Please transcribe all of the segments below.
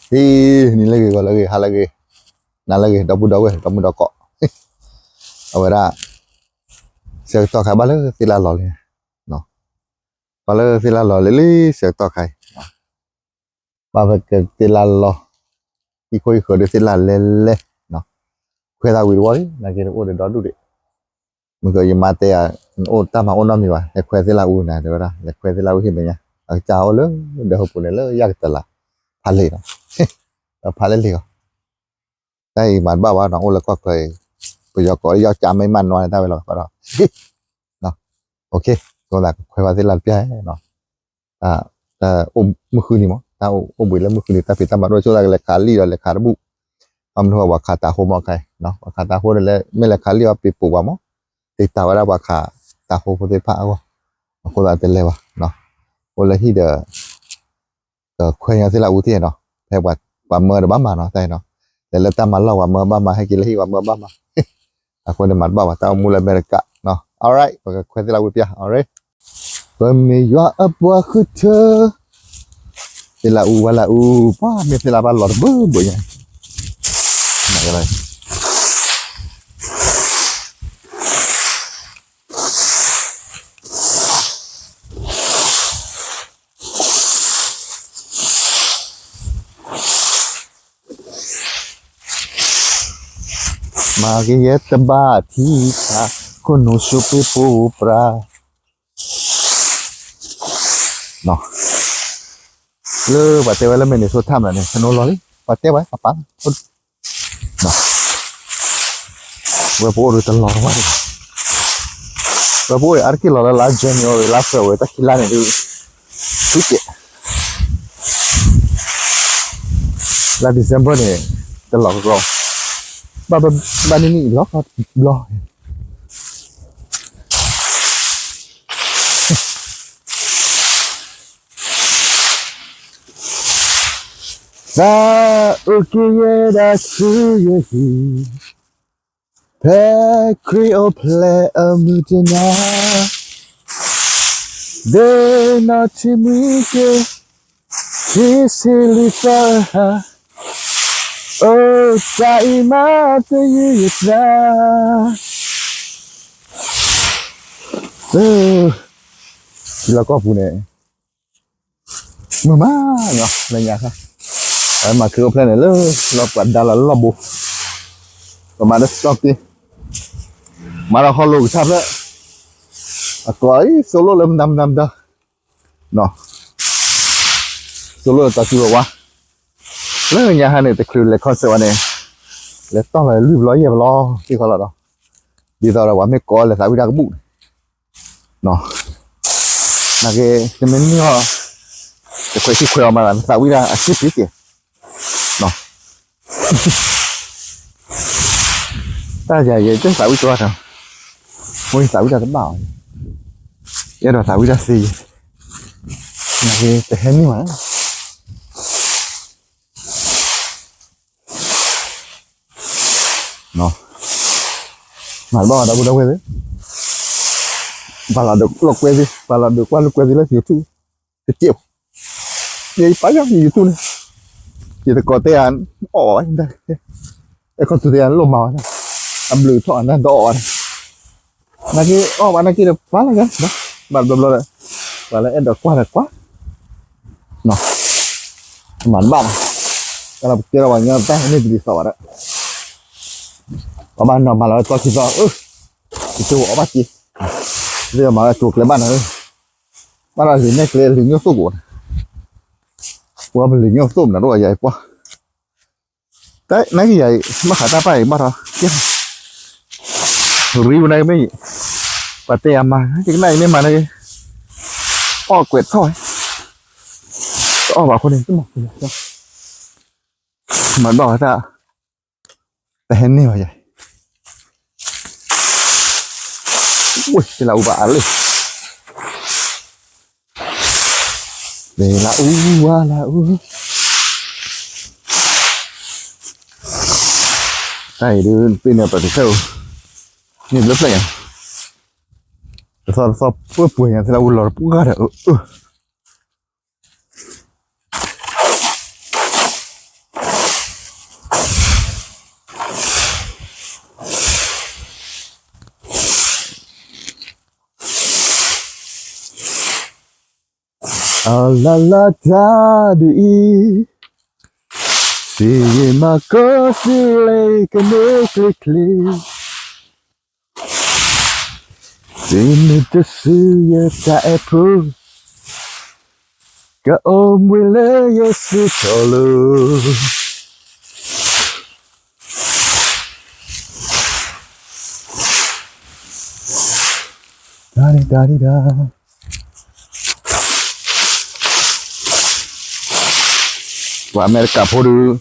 ဟံး နံၤလၢအဂ့ၤ ဂီၤလၢအဂ့ၤ ဟါလၢအဂ့ၤ နၤလၢအဂ့ၤ ဒီပုၢ်ဒီဝဲၢ် ဒီမုၣ်ဒီကိး အဝဲဒၣ် ဆၢကတီၢ်ခါဘၣ်လၢသ့ၣ်လၣ်လီၤလံ, ဘၣ်လၢသ့ၣ်လၣ်လီၤလံလံ ဆၢကတီၢ်ခါအံၤ ဘၣ်ဖဲကသ့ၣ်လၣ်လီၤ ဟံၣ်ခိၣ်ဟံၣ်ဃၢၤဒီးသ့ၣ်လၣ်လဲၤလဲၤ ခွဲးသးဝံၤတဝီလံ နာ်က့အိၣ်ဒီးဒီဒူၣ်ဒံး မုၢ်ကယမါတဲယၤ နအိၣ်တၢ်မၤအိၣ်နီတမံၤဘၣ် လဲၤခွဲးသ့ၣ်လၣ်အူနၤ တဲဝဲဒၣ် လဲၤခွဲးသ့ၣ်လၣ်အူဟံၣ်မဲာ်ညါ အကစၢ်အိၣ်လၢဒဲဟိပူၤန့ၣ် လၢယၣ်ကတၢၢ်လၢ် ဖးလဲၢ်နီၤ ဒီးဖးလဲၢ်လံၤအီၤ တၢ်အံၤမၤတဘၣ်ဘၣ်နီၤ အိၣ်လၢကီၢ်ချၢအံၤ ပယီၤကိးလၢယီၢ်ကၠါမ့ၢ်မၤနွါန့ၣ် တၢ်ဝဲလီၤကီးဒီး ကဲသိးသးကခွဲးဘၣ်သ့ၣ်လၣ်တပျၢ်နီၤ တၢ်အိၣ်မုၢ်ဃုနံၤမး တၢ်အိၣ်ဘှံးလၢမုၢ်ဃုနံၤ တၢ်ဖံးတၢ်မၤဒိၣ်ဆိၣ်သးကလဲၤခးလံာ်ဒီးလဲၤခးတဘူၣ် ဘၣ်မနုၤပှၤခးတၤဟိမးခါအံၤ ပှၤခးတၤဟိဒီးလဲၤ မ့ၢ်လဲၤခးလံာ်အီၤပ့ၤပိာ်ပှၤမး တ့တၢ်ဝဲဒၣ်ပှၤခးတၤဟိဖိသ့ၣ်တဖၣ်အဂီၢ် အဃိသတးတလဲၤဘၣ် အိၣ်လၢဟံၣ်ဒီး ကခွဲးညီသ့ၣ်လၣ်အူသ့ၣ်နီၤ ဖဲပှၤမၢဒီးဘၣ်မၤနီၤ တၢ်အံၤနီၤ လဲၤလၢတၢ်မၤလီၢ်ပှၤမၢဘၣ်မၤ ဟဲက့ၤလၢဟံၣ်ပှၤမၢဘၣ်မၤ အဃိန့ၣ်မၤတဘၣ်ဘၣ် တၢ်အိၣ်မူလၢအမဲရကၤနီၤ alright ပကခွဲးသ့ၣ်လၣ်ဝံပျၢ် alright ပမ့ၢ်ယွၤအပှၤဃုထၢ သ့ၣ်လၣ်အူဝဲလၣ်အူ ပှၤမ့ၢ်သ့ၣ်လၣ်ဘၣ်လီၤတဘၢဘၢညါ မၤက့ၤယဲတဘၣ်ထံၣ်ဖး ခိၣ်နူာ်ဆိးပ့ၤပိၢ်ပြၢ လၢပှၤတဲဝဲလၢ Minnesota မးန့ၣ် snow လီၤလံ ပှၤတဲဝဲပှၤပာ် ဝဲပအိၣ်ဒီးတလီၤဝဲ ဝဲပအိၣ်အံၤအါတက့ၢ်လီၤလၢလါ January လါ February တၢ်ခံလါန့ၣ်ဒုး ဆူကဲး လါ December န့ၣ် တလီၤကီး ဘၣ်ဘၣ်နံၣ်နံၣ်လီၤဘျီ သးအိၣ်က့ၤယဲဒၣ်ဆူယဟံၣ် ဖဲခရံာ်အိၣ်ဖျဲၣ်အမုၢ်တနၤ ဒ်နီၢ်ထံမုၢ်က့ၤ ထံဆံးလံာ်သီအဟါ အိၣ်တၢ်အံၤမၤတယုၢ်ယသး ထံလီၢ်ကီၢ်ပူၤန့ၣ် မုာ်မးနီၤ လၢညါခါ အဝဲမၤခရံာ်အိၣ်ဖျဲၣ်န့ၣ်လၢ လီၢ်ပှၤဒါလီၤလီၢ်ဘိ ပမၤဒီး stocking မၤဒီးဟီၣ်လိာ်ကထါဖျၢၣ် အကျိၤအံၤ သိၣ်လိလၢမတၤမတၤမတၤ သိၣ်လိလၢတၢ်စူၤလီၤဝါ လၢညါခါန့ၣ် တချုးလဲၤ concert ဝဲန့ၣ် လဲၤတီၢ်လီၤလွံၢ်ဘျီယဲၢ်ဘျီ သ့ၣ်ခီလီၤဒီး ဒ်သိးဒီးပှၤမ့ၢ်ကိးလဲၤသးဝံၣ်တၢ်ကဘူၣ်န့ၣ် နာ်က့ နမ့ၢ်န့ၢ်အီၤ တခွဲးခံခွဲးအီၤမး နသးဝံၣ်တၢ်အစ့ၢ်ကီး တၢ်ယၤယဲ တသးဝံၣ်ကီတၢ် မ့ၢ်ယသးဝံၣ်တၢ်တဘၣ်အီၤ ယအဲၣ်ဒိးသးဝံၣ်တၢ်သ့ယဲ နာ်က့ တဟဲန့ၢ်ဘၣ် မၤတဘၣ်ဘၣ် ဒီပုၢ်ဒီဝဲၢ်သ့ၣ်, ပာ်လီၤဒုးကွၢ်လၢကွဲသ့ၣ်, ပာ်လီၤဒုးကွၢ်လၢကွဲသ့ၣ်လၢ YouTube တစဲး, ယပာ်ယၤ YouTube န့ၣ်, ယတကိးတဲဧါ, အီၣ်ဝဲ, အဲၣ်ခီသူၣ်တဲဧါ လိၣ်မၤဝဲ, အဘျုးထီၣ်အနၢ်ဒီးအီၣ်ဝဲန့ၣ်, နာ်က့အီၣ်ဘၣ်နာ်က့ဒီးပာ်လီၤယၤ, ဘၣ်တဘျီဘျီဒီး, ပှၤလၢအဲၣ်ဒိးကွၢ်ဒီးကွၢ် မၤတဘၣ်ဘၣ်, တၢ်လၢပကဲထီၣ်ပှၤကညီတၢ်ဟဲန့ၢ်တဒ်သိးဘၣ်ဒီး, ပှၤဘၣ်နီၤမၤလီၤဝဲသီခံသီ, ယတိၢ်အီၣ်ဘၣ်က့, မၤဝဲတိၤကျဲဘၣ်နၤဧၢ, ဘၣ်ဒီးလံာ်နဲၣ်ကျဲလံာ်ညိၣ်သိၣ်ကိးန့ၣ်, ပှၤပလံာ်ညိၣ်သိၣ်မနုၤဒိၣ်ယၤအံၤပှၢ် တၢ်နာ်က့ယၤအံၤ ဘၣ်ဃးတၢ်ပာ်အံၤဘၣ်ထီၣ်ကဲ, ရံဝဲနာ်က့မ့ၢ်, ပှၤတဲယၤမၤ ကနၣ်အံၤမ့ၢ်မၤနာ်က့, အီၣ်ကွဲးထီၣ်, တအီၣ်ဘၣ်အဃိန့ၣ် တမၤ, မၤဘၣ်ဝဲတၢ်, တဟဲန့ၢ်ဘၣ်ယၤ, ဝ့ၢ် သ့ၣ်လၢအူဘၣ်အါလံ သ့ၣ်လၢအူဝါလၢအူ, တၢ်အံၤဒုး ပ့ၤန့ၣ်ပတဆၢဧိၤ, န့ၣ်ဘျၢဖျၢၣ်ညါ, တသီတသီပှဲၤပှဲၤညါ သ့ၣ်လၢအူလီၤတပှၢ်ဒီးအၢ, အလၢ်လၢ်တၢ်ဒ်အံၤ, စံးယံာ်မၤကိးစံးလ့ကန့ၢ်ချ့ချ့, တုၤမ့ၢ်တစုယတၢ်အဲၣ်ဖိ, ကအိၣ်မူလၢယစုထီၣ်လိၤ. တၢ်ဒံတၢ်ဒံတၢ် ပှၤအမဲရကၤဖိဒုး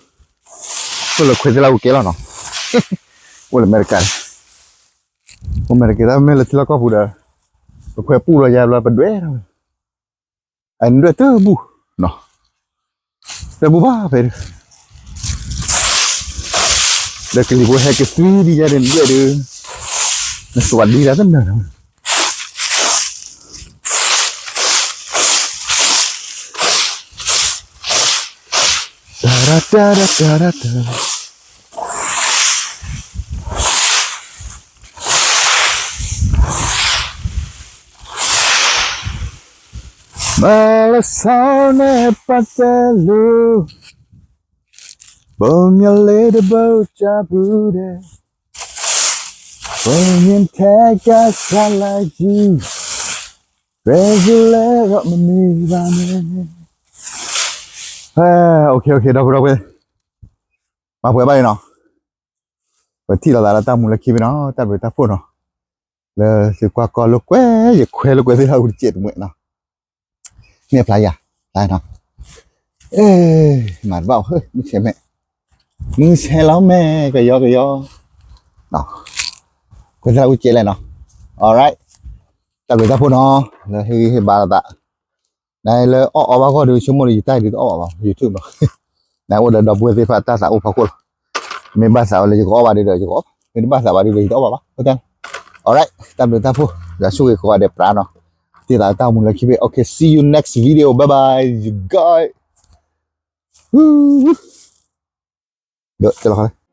အိၣ်လၢခွဲးသ့လၢအူကဲလီၤနီၤ, အိၣ်လၢအမဲရကၤ, အိၣ်အမဲရကၤ တၢ်မ့ၢ်လၢထံလီၢ်ကီၢ်ပူၤဒီး ပခွဲးပူၣ်လီၤယၤဘျီပဒွဲၣ်ထီၣ်ဝဲ, အနဒွဲၣ်တဘူၣ်နီၤ, တဘူၣ်ဘၣ်ဖဲဒုး ဒီးကလံၤဖိဟဲကသွံဒ်ယဲဒၣ်နဒွဲၣ်ဒုး, နသွံဒ်တၢ်တနၢၤနီၤ. တၢ်ရၣ်တၢ်ရၣ်တၢ်ရၣ်တၢ် မၤလၢဆီန့ၣ်ပတလူ, ဘိမ့ၢ်လ့တဘိတၢ်ပူၤဒဲး, ဘိမ့ၢ်ထဲကစၢ်လၢယံၤ, ရဲၣ်လဲၤဒီးမမံၤဘၣ်န့ၣ်, ဟဲ, အိၣ်ခ့ အိၣ်ခ့ ဒီပုၢ်ဒီဝဲၢ်, မၤပှဲၤဘၣ်အံၤနီၤ, ပထံၣ်လိာ်သးလၢတၢ်မူလၢခံဘ့ၣ်နီၤ, တၢ်ဘျုးတၢ်ဖှိၣ်နီၤ, လၢသုကွၢ်ကီၢ်လိာ်ကွဲ, ယခွဲးလိာ်ကွဲသ့ၣ်တဖၣ်အူတစဲးတမှဲးနီၤ, မ့ၢ်ဖျါယၤ, ဖျါနီၤ, အဲ, မၤတဘၣ်အီၤ မုၢ်ဆဲးမဲာ်, မုၢ်ဆဲးလီၤမဲာ် ကယီကယီ, ခွဲးသ့ၣ်တဖၣ်အူတစဲးလဲၣ်နီၤ, alright, တၢ်ဘျုးတၢ်ဖှိၣ်နီၤ, လၢဟ့ၣ်ဂံၢ်ဟ့ၣ်ဘါလိာ်သး, နလၢအီၣ်အီဘၣ်ဂီၢ်ဒုး ဆိကမိၣ်ဒီးယတၢ်ဒုးတအီၣ်ဘၣ်ဘၣ် YouTube နီၤ, နအိၣ်ဒီးဒီပုၢ်ဝဲၢ်သ့ၣ်တဖၣ်တၢ်သးအိၣ်ဖီခိၣ်လီၤ, မ့ၢ်ဘၣ်သးဝဲလၢယကအီၣ်ဘၣ်ဒုးဒီးယကအီၣ်ဘၣ်, မ့ၢ်တဘၣ်သးဘၣ်ဒုးဒီးယတအီၣ်ဘၣ်ဘၣ်, အဝဲ, alright, တၢ်ဘျုးတၢ်ဖှိၣ်, ယွၤဆိၣ်ဂ့ၤကိးဂၤဒဲးပြးနီၤ, တ့ၢ်သးတၢ်မူလၢခံဘ့ၣ်, okay, see you next video, bye bye, you guys, ဒီးတဲလီၤ